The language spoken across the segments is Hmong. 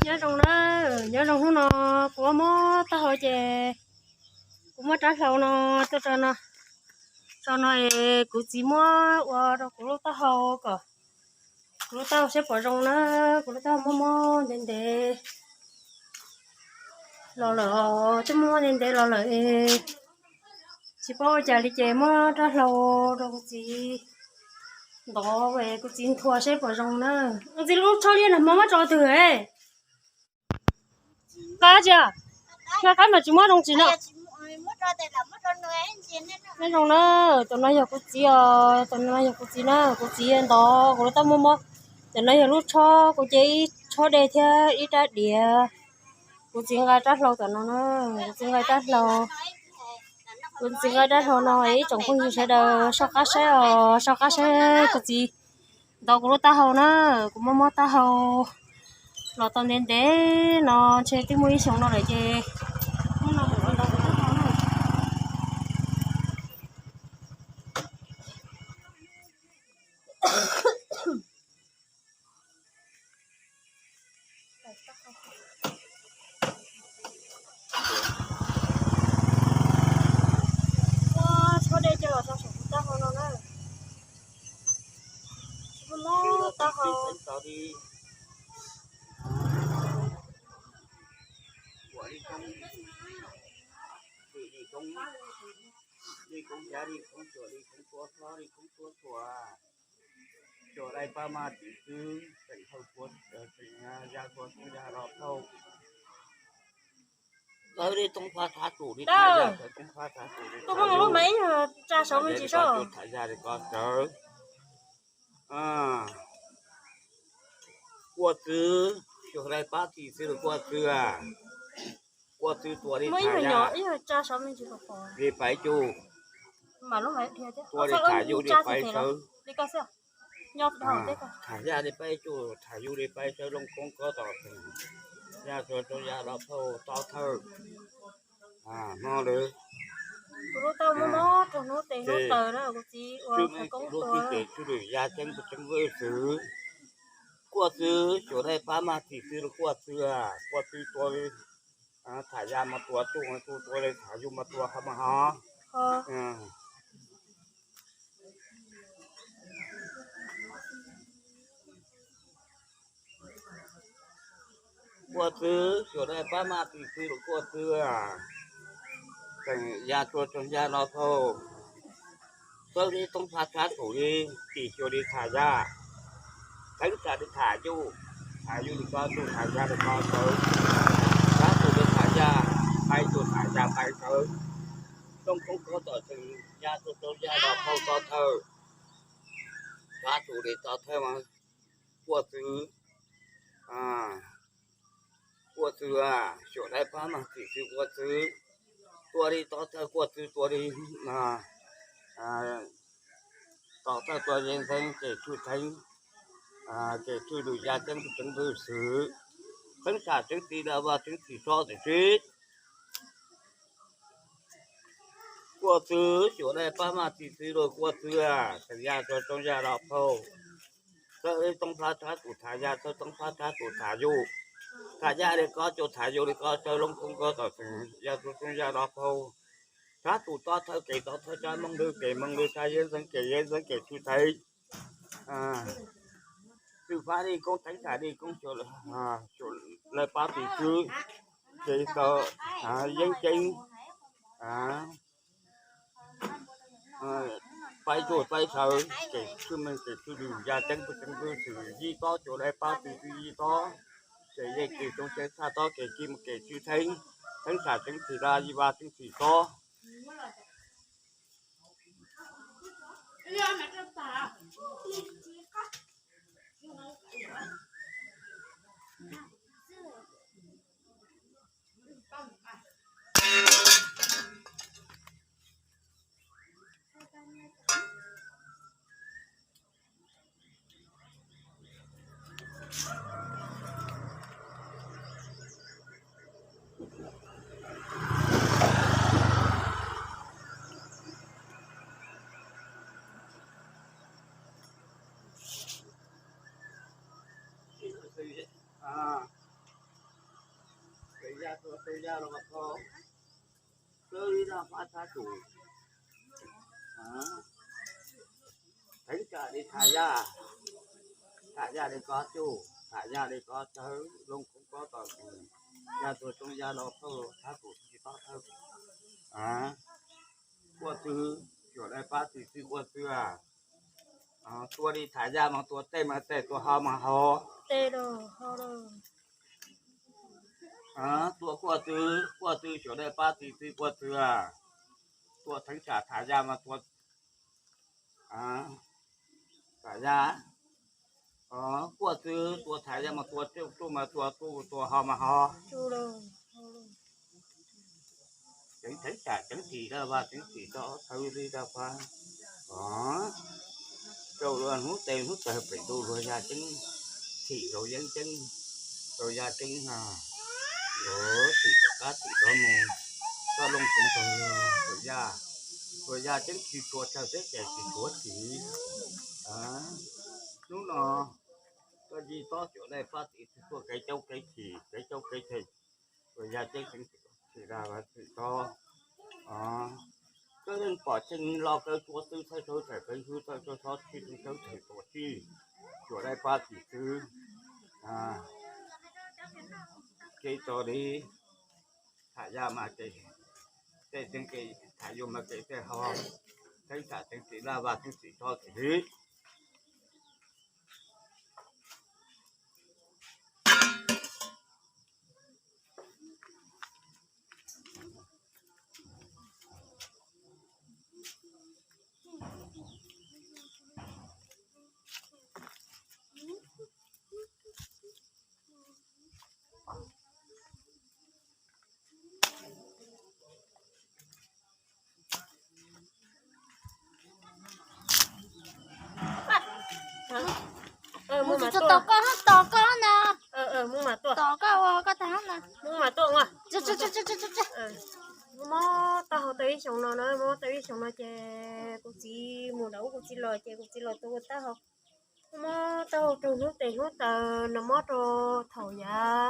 Nyob zoo na, nyob zoo hnub no kuv muab taub hau ces kuv muab rab hlau no tuaj tso no, tso no es kuv txiv muab ua rau kuv lub taub hau kom kuv lub taub hau saib puas zoo na, kuv lub taub hau mob mob ntev ntev los lawm, twb mob mob ntev ntev los lawm es tsis paub ua cas li ces muab rab hlau rau kuv txiv ntov es kuv txiv nthua saib puas zoo na. Ntxiv lub tsho liab nag hmo muab tso twg e? Qab tsis, qab mas tsis muab zoo tsis na. Zoo na, tus no yog kuv txiv os, tus no yog kuv txiv na, kuv txiv ntov kuv lub taub mob mob. Tus no yog lub tsho, kuv cia ib tsho dej thiab ib rab diav. Kuv txiv nqa rab hlau tom no na, kuv txiv nqa rab hlau. Kuv txiv nqa rab hlau no ib tsoom phooj ywg sawv daws soj qab saib os, soj qab saib kuv txiv ntov kuv lub taub hau na, kuv mob mob taub hau los tau ntev ntev no ntshe twb muaj ib xyoos no lawm ces Tshuab dej coj los rau saum kuv taub hau no na. Tsis mob taub hau. Li koob xyab, li koob cuam, li koob tua hlob, li koob tua tuam, cuam dai pab maj tim xwb, teem hawj pua, teem ya tua toob ya los phauj. Txawb li toob phab thab tus li thab ya, txawb toob phab thab tus li thab ya, li koj tsawv. Quaj txwv, cuam dai pab tim xwb los quaj txwv, quaj txwv tua li thab ya, li pais cuj, tua li thab yuj li pais sawv. Thab ya li pais cuj, thab yuj li pais sawv, looj koob kob tom txeeg, ya tua toob ya los phauj tob thawj. Hmo lawm, kuv lub taub mob mob rau hnub tes hnub taw na, kuv txiv ua khawv koob tua. Lub txij tes tswj lwm ya ceeb tus tseeb vwj xwv, quaj txwv, cuam dai pab maj tim xwb los quaj txwv, quaj txwv tua li thab ya mas tua cuj, tua li thab yuj mas tua hov mas hov. Quaj txwv, cuam dai pab maj tim xwb los quaj txwv, teem ya tua toob ya los phauj. Txawb li toob phab thab tus li tim xyuas li thab ya, teeb tsam li thab yuj, thab yuj li koj cuj, thab ya li koj sawv, thab tus li thab ya, pais tus thab ya pais sawv, looj koob kob tom txeeg, ya tua toob ya los phauj tob thawj, thab tus li tob thawj mas quaj txwv, quaj txwv, cuam dai pab maj tim xwb quaj txwv, tua li tob thawj quaj txwv, tua li tob thawj tua yeeb theeb ces tswj theeb, ces tswj lwm ya ceeb tus tseeb vwj xwv, teeb tsam tseeb txiv la vaj tseeb txim sob txim sib. Quaj txwv, cuam dai pab maj tim xwb los quaj txwv, teem ya tua toob ya los phauj. Txawb toob phab thab tus thab ya, txawb toob phab thab tus thab yuj, thab ya li koj cuj, thab yuj li koj sawv, looj koob kob tom txeeg, ya tua toob ya los phauj. Thab tus tob thawj kev tob thawj, thab mooj lwg kev mooj lwg, thab yeeb theeb kev yeeb theeb, kev tswj theeb, tswj phab li koob, teeb tsam li koob, cuam dai pab tim xwb, ces tau yeeb ceeb, pais cuj pais sawv, ces tswj meej ces tswj lwm ya ceeb tus tseeb vwj xwv yij tob, cuam dai pab tim xwb yij tob, ces yeej kev tsoo tseeb txhaj tob, kev kib mus kev tswj theeb, teeb tsam tseeb txim la, yij vaj tseeb txim sob. Tus tub yaj los koj, koj li noj fab thab tus, theev tsam li tham yaj, tham yaj li koj cuj, tham yaj li koj tawg, looj koob koj tom tus, yaj tuag tsooj yaj los thauj thab tus tsis tau thawj. Kuaj txwv, xyuam dai pab txwv txwv kuaj txwv, tua li tham yaj mas tua, tej mas tej, tua ho mas ho. Tua kuaj txwv, kuaj txwv xyuam dai pab txwv txwv kuaj txwv, tua theev tsam tham yaj mas tua tham yaj, kuaj txwv tua tham yaj mas tua tsuj mas tua, tua ho mas ho. Ceev theev tsam ceev txim, Vaj Vaj ceev txim rau thawj li rau pab. Rau luag hnub tes hnub taw pem ntuj luag yaj ceeb, txim rau yeeb ceeb, rau yaj ceeb, txim rov qab txim rov mus, koj looj koob rau luag yaj, luag yaj ceeb tsis tshua tsawg teb ces tsis tshua txim. Hnub no koj nce toj xyuam dai pab txwv txwv kuaj kev caub kev chim, kev caub kev chim, luag yaj ceeb tseem txim rau txim rov. Koj yeej pom tseeb los kaw tsua txwv thawj thawj thawj kaw ntsuj thawj thawj thawj tshij thawj thawj thawj tua tshij, xyuam dai pab txwv txwv, kev txo li tham yaj mas kev, tej tseeb kev tham yaj mas kev tej ho, teeb tham teeb txim laj Vaj ceeb txim rov txim li. Mus tsis tau tos koj, tos koj na. Mus mas tuaj, tos koj ua koj tag na. Mus mas tuaj. Mob taub hau tau ib xyoos no na, mob tau ib xyoos no ces kuv txiv mus nram ub kuv txiv los ces kuv txiv los tua kuv taub hau. Mob taub hau rau hnub tes hnub taw no, mob rau thaum yav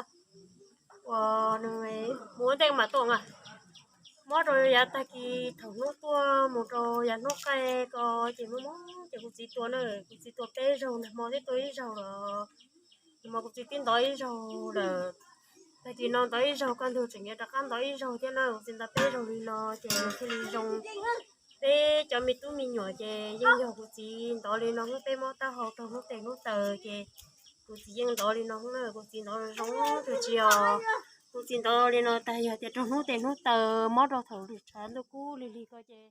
uas nws mus ua ntej mas tuaj na. Mob rau yav tag kis thaum hnub tuaj mus rau yav hnub qaij ko ces mob mob ces kuv txiv tua na, kuv txiv tua peb zaug nag hmo thiab tua ib zaug los, nag hmo kuv txiv twb ntov ib zaug lawm. Tag kis no ntov ib zaug, kaj ntug tseem yuav rov qab ntov ib zaug thiab na, kuv txiv ntov peb zaug li no ces nws thiaj li zoo. Peb cov me tub me nyuam ces yeej yog kuv txiv ntov li no, peb mob taub hau rau hnub tes hnub taw ces kuv txiv yeej ntov li no na, kuv txiv ntov zoo kawg tsis yog, kuv txiv ntov li no tag yog tias rau hnub tes hnub taw mob rau thaum lwm tshav ntuj kub lig lig ko ces